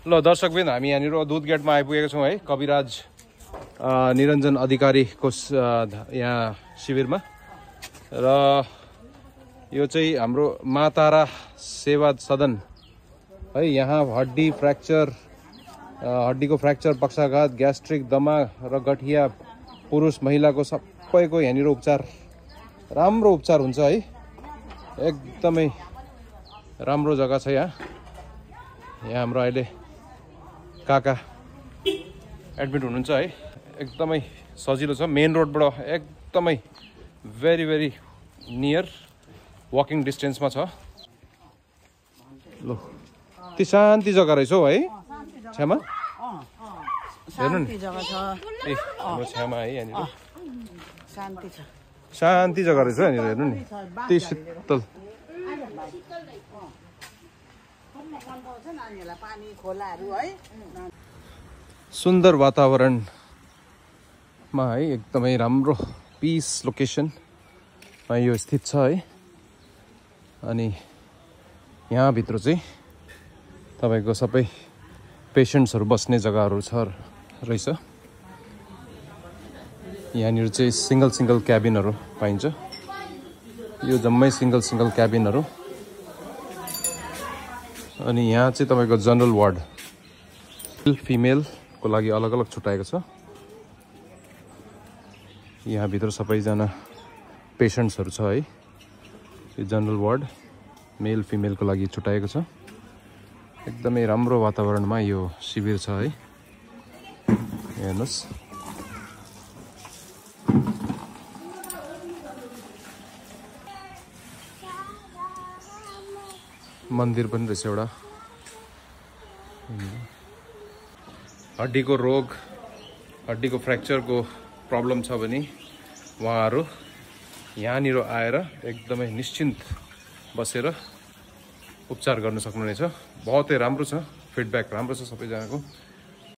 ल दर्शकबिन हामी यहाँनिर दुध गेटमा आइपुगेका छौँ है, कविराज निरञ्जन अधिकारीको यहाँ शिविरमा। र यो चाहिँ हाम्रो माँ तारा सेवा सदन है। यहाँ हड्डीको फ्र्याक्चर, पक्षाघात, ग्यास्ट्रिक, दमा र गठिया, पुरुष महिलाको सबैको यहाँनिर राम्रो उपचार हुन्छ है। एकदमै राम्रो जग्गा छ यहाँ हाम्रो अहिले काका एडमिट हुनुहुन्छ है। एकदमै सजिलो छ, मेन रोडबाट एकदमै भेरी नियर वकिङ डिस्टेन्समा छ। ल ती शान्ति जग्गा रहेछ हौ है छ्यामा, हेर्नु नि हाम्रो छ्यामा है। यहाँनिर शान्ति जग्गा रहेछ यहाँनिर, हेर्नु नि त्यही शीतल। सुन्दर वातावरणमा है, एकदमै राम्रो पिस लोकेसनमा यो स्थित छ है। अनि यहाँभित्र चाहिँ तपाईँको सबै पेसेन्ट्सहरू बस्ने जग्गाहरू रहेछ। यहाँनिर चाहिँ सिङ्गल क्याबिनहरू पाइन्छ। यो जम्मै सिङ्गल क्याबिनहरू। अनि यहाँ चाहिँ तपाईँको जनरल वार्ड, फिमेलको लागि अलग छुट्याएको छ। यहाँभित्र सबैजना पेसेन्ट्सहरू छ है। यो जनरल वार्ड मेल फिमेलको लागि छुट्याएको छ। एकदमै राम्रो वातावरणमा यो शिविर छ है। हेर्नुहोस्, मन्दिर पनि रहेछ एउटा। हड्डीको रोग, हड्डीको फ्र्याक्चरको प्रब्लम छ भने उहाँहरू यहाँनिर आएर एकदमै निश्चिन्त बसेर उपचार गर्न सक्नुहुनेछ। बहुतै राम्रो छ, फिडब्याक राम्रो छ सबैजनाको।